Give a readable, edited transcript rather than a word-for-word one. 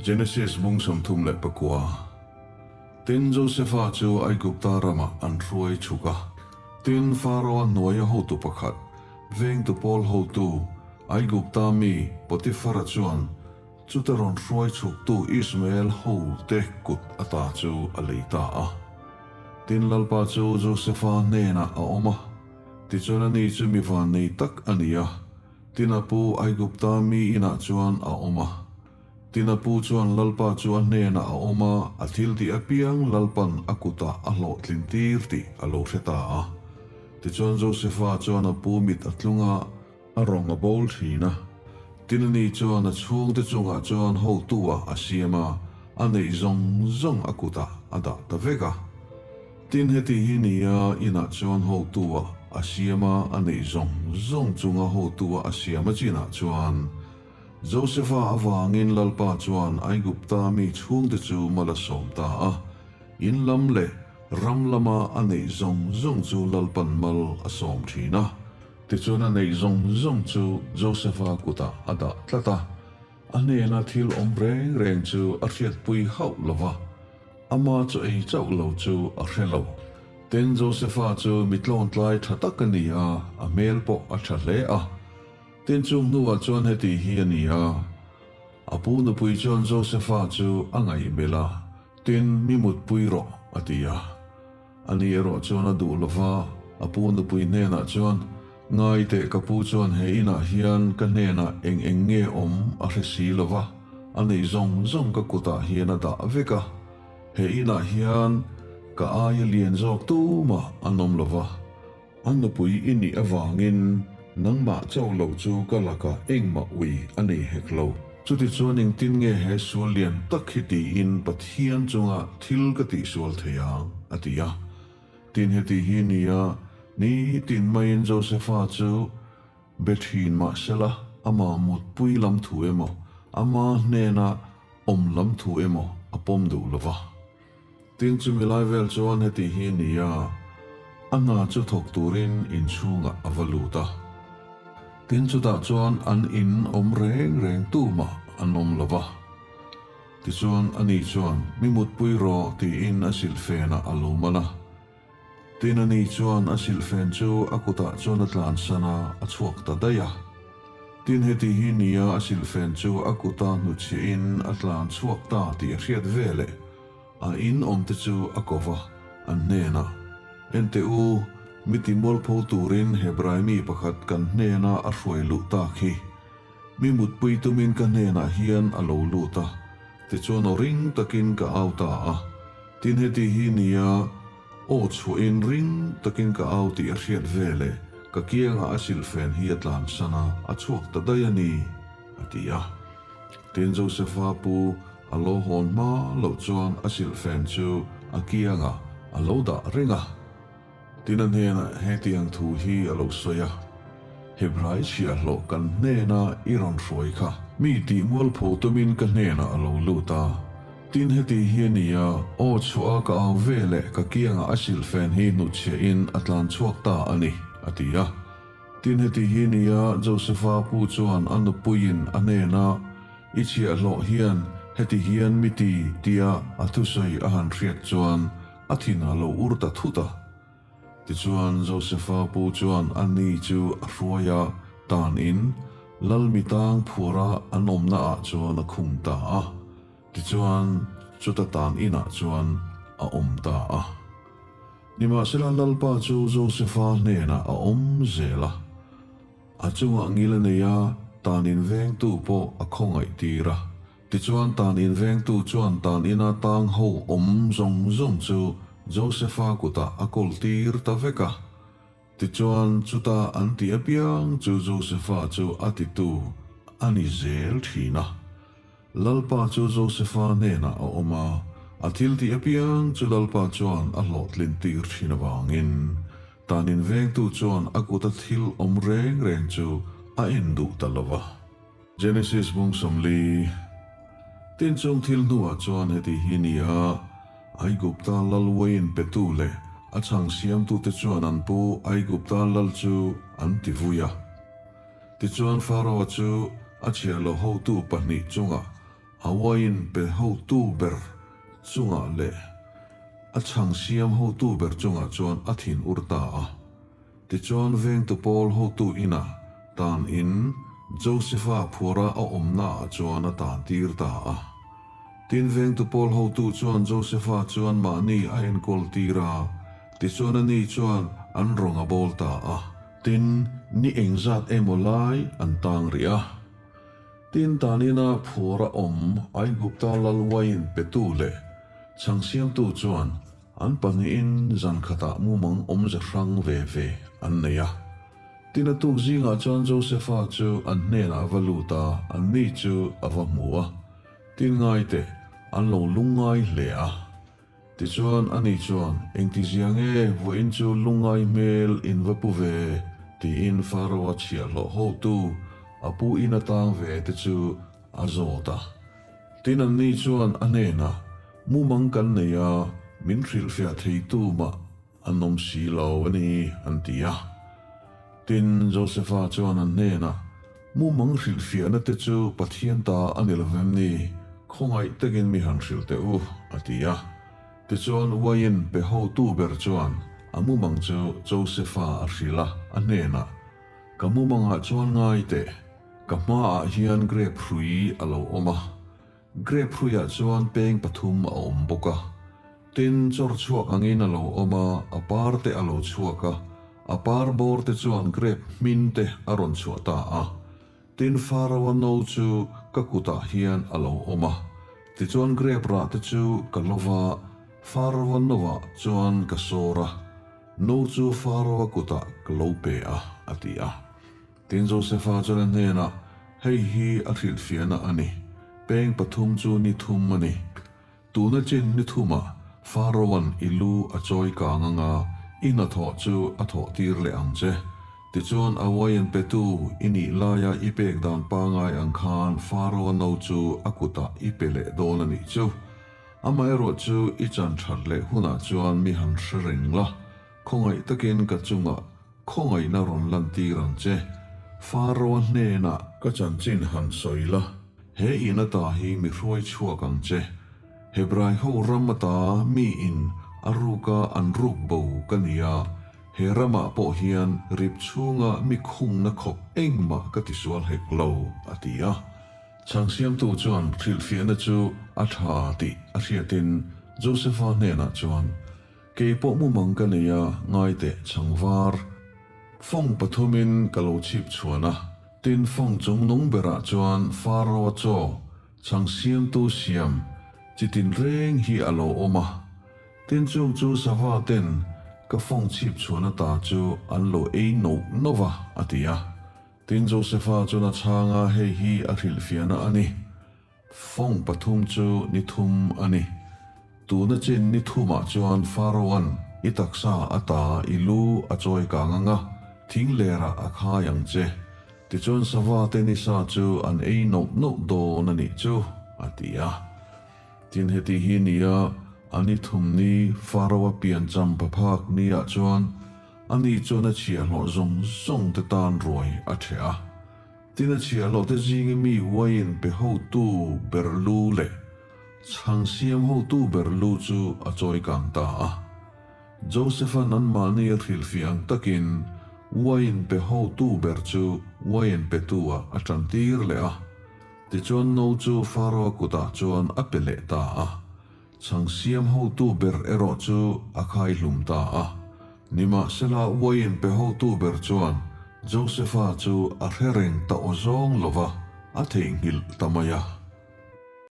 Genesis bung 39. Tin, Josefa chu Aigupta ramah an hruai chhuk a. Tin, Pharaoa hnuaia hotu pakhat, vengtu pawl hotu, Aigupta mi Potifara chuan chuta rawn hruai chhuktu Ismael hote kut ata chu a lei ta a. Tin, Lalpa chu Josefa hnenah a awm a, tichuan ani chu mi vannei tak a ni a. Tin a pu Aigupta mi inah chuan a awm a. Tin a pu chuan Lalpa chu a hnenah a awm a, a thil tih apiang Lalpan a kutah a hlawhtlin tir tih a lo hre ta a. Tichuan Josefa chuan a pu mit a tlung a, a rawng a bawl thin a. Tin ani chuan a chhungte chungah chuan hotu-ah a siam a, a neih zawng zawng a kutah a dah ta vek a. Tin heti hi nia inah chuan hotu-ah a siam a, a neih zawng zawng chunga hotu-ah a siam a chinah chuan Josefa avangin Lalpa chuan Aigupta mi chhungte chu mal a sawm ta a, in lam leh ram lama a neih zawng zawng chu Lalpan mal a sawm thin a. Tichuan a neih zawng zawng chu Josefa kutah a dah tlat a, a hnena thil awm reng reng chu a hriatpui hauh lo va. Ama chu ei chauh lo chu a hre lo. Tin, Josefa chu mi tlawntlai tha tak a ni a, a hmel pawh a tha hle a. Tin, chung hnuah chuan heti hi a ni a, a pu nupui chuan Josefa chu a ngaihbel a, Tin, mi mutpui rawh, a ti a. Ani erawh chuan a duh lo va, a pu nupui hnenah chuan, Ngai teh ka pu chuan he inah hian ka hnenah eng eng nge awm a hre si lo va, a neih zawng zawng ka kutah hian a dah vek a, he inah hian ka aia lian zawk tumah an awm lo va, a nupui i nih avangin nangmah chauh lo chu ka lakah engmah ui a nei hek lo. Chutichuan engtin nge he sual lian tak hi tiin Pathian chunga thil ka tihsual thei ang? a ti a. Tin heti hi nia, nitin maiin Josefa chu be thin mah sela, ama mutpui lam thu emaw, ama hnena awm lam thu emaw a pawm duh lo va. Tin chumi lai vel chuan heti hi nia, a hna chu thawk turin inchhungah a va lut a. Tin chutah chuan an in awm reng reng tumah an awm lo va. Tichuan ani chuan, Mi mutpui rawh, tiin a silhfenah a lo man a. Tin ani chuan a silhfen chu a kutah chuan a tlansan a, a chhuak ta daih a. Tin heti hi nia a silhfen chu a kuta hnuchhiahin a tlan chhuak ta tih a hriat veleh a in awmte chu a ko va, an hnenah, Enteh u, mi timualpho turin Hebrai mi pakhat kan hnena a hruai luh tak hi. Mi mutpui tumin ka hnenah hian a lo lut a, tichuan aw ring takin ka au ta a. Tin heti hi nia, aw chhuahin ring takin ka au tih a hriat veleh ka kiangah a silhfen hi a tlansan a, a chhuak ta daih a ni, a ti a. Tin Josefa pu a lo hawn hma loh chuan a silhfen chu a kiangah a lo dah reng a. Tin a hnenah hetiang thu hi a lo sawi a, Hebrai chhiahhlawh kan hnena i rawn hruai kha mi tih mualpho tumin ka hnenah a lo lut a. Tin heti hi a ni a, aw chhuah a ka au ve leh ka kiangah a silhfen hi hnutchhiahin a tlan chhuak ta a ni, a ti a. Tin heti hi a ni a, Josefa pu chuan a nupuiin a hnena i chhiahhlawh hian heti hian mi ti tia a thusawi a han hriat chuan A thin a lo ur ta thut a. Tichuan Josefa pu chuan a ni chu a hruai a, tan in Lal mitang phuara an awmna ah chuan a khung ta a. Tichuan chuta tan inah chuan a awm ta a. Nimahsela Lalpa chu Josefa hnenah a awm zel a. A chungah ngil a nei a, tan in vengtu pawh a khawngaih tir a. Tichuan tan invengtu chuan tan ina tang ho awm zawng zawng chu Josefa kutah a kawl tir ta vek a. Tichuan chuta an ti apiang chu Josefa chu a titu a ni zel thin a. Lalpa chu Josefa hnenah a awm a, a thil tih apiang chu Lalpa chuan a hlawhtlin tir thin avangin tan invengtu chuan a kuta thil awm reng reng chu a en duh ta lo va. Genesis bung 40, Tin chung thil hnuah chuan heti hi ni a, Aigupta lal uaiin petu leh a chhang siamtute chuan an pu Aigupta lal chu an ti vui a. Tichuan Pharaoh chu a chhiahloh hotu pahnih chungah. A uaiin pe hotu ber chungah leh a chhang siam hotu ber chungah chuan a thin ur ta a. Tichuan vengtu pawl hotu inah tan in Josefa phuara a awmnaah chuan a tan tir ta a. Tin vengtu pawl hotu chuan Josefa chuan mahni a enkawl tir a, tichuan ani chuan an rawng a bawl ta a. Tin, ni engzat emaw lai an tang rih a. Tin tanina phuara awm Aigupta lal uaiin petu leh chhang siamtu chuan An pahnihin zan khatah mumang awmze hrang ve ve an nei a. Tin a tuk zingah chuan Josefa chu an hnenah a va lut a, anni chu a va hmu a. Tin ngai teh, an lo lungngai hle a. Tichuan ani chuan, Engtizia nge vawiin chu lungngai hmel in va pu ve? tiin Faro-a chhiahhlawh hotu a pu in atang ve te chu a zawt a. Tin anni chuan a hnenah, Mumang kan nei a, min hrilhfiah theitu mah an awm si lo a ni, an ti a. Tin, Josefa chuan an hnenah, Mumang hrilhfiahna te chu Pathian ta a ni lo vem ni? Khawngaih takin mi han hrilh teh u, a ti a. Tichuan uaiin pe hotu ber chuan a mumang chu Josefa a hrilh a, a hnenah, Ka mumangah chuan ngai teh, ka hmaah hian grep hrui a lo awm a. Grep hruiah chuan peng pathum a awm bawk a. Tin, chawr chhuak angin a lo awm a, a par te a lo chhuak a, a par bawr te chuan grep hmin te a rawn chhuah ta a. Tin, Faraoa no chu ka kutah hian a lo awm a. Tichuan grep rah te chu ka lo va, Faraoa noah chuan ka sawr a, no chu Faraoa kutah ka lo pe a, a ti a. Tin, Josefa chuan a hnenah, Hei hi a hrilhfiahna a ni. Peng pathum chu ni thum a ni. Tuna chin ni thumah Faraoan i lu a chawi kang anga i hnathawh chu a thawh tir leh ang che. Tichuan a uaiin petu i nih laia i pek dan pangai ang khan Faraoa no chu a kutah i pe leh dawn a nih chu. Amaherawh chu i chan that leh hunah chuan mi han hre reng la, khawngaih takin ka chungah Khawngaihna rawn lantir ang che. Faraoa hnenah ka chanchin han sawi la, he in ata hi mi hruai chhuak ang che. Hebrai ho ram ata mi in a ruka an ruk bo ka ni a, he ramah pawh hian rip chhunga mi khungna khawp engmah ka tisual hek lo, a ti a. Chhangsiamtu chuan hrilhfiahna chu a tha tih a hriatin Josefa hnenah chuan, Kei pawh mumang ka nei a, ngai teh chhang var. Fawng pathumin ka lo chhip chhuan a, tin fawng chung nung berah chuan Faraoa chaw, chhang siamtu siam, chi tin reng hi a lo awm a. Tin chung chu sava ten ka fawng chhip chhuan ata chu an lo ei noh noh va, a ti a. Tin Josefa chuan a chhang a, hei hi a hrilhfiahna a ni. Fawng pathum chu ni thum a ni. Tuna chin ni thumah chuan Faraoan i taksa a ta i lu a chawi kang ang a, thing lerah a khai ang che. Tichuan sava te nisa chu an ei noh noh dawn a nih chu, a ti a. Tin heti hi nia a ni thum ni Faraoa piancham paphak niah chuan ani chuan a chhiahhlawh zawng zawng te tan ruai a ṭheh a. Tin a chhiahhlawh te zinga mi uaiin pe hotu ber lu leh chhang siam hotu ber lu chu a chawi kang ta a. Joseph-a'n anmahni a hrilhfiah ang takin uaiin pe hotu ber chu uaiin petu-ah a tan tir leh a. Tichuan no chu Pharaoh-a kutah chuan a pe leh ta a. Chhang siam hotu ber erawh chu a khai hlum ta a. Nimahsela uaiin pe hotu ber chuan Josefa chu a hre reng ta aw zawng lo va, a theihnghilh ta mai a.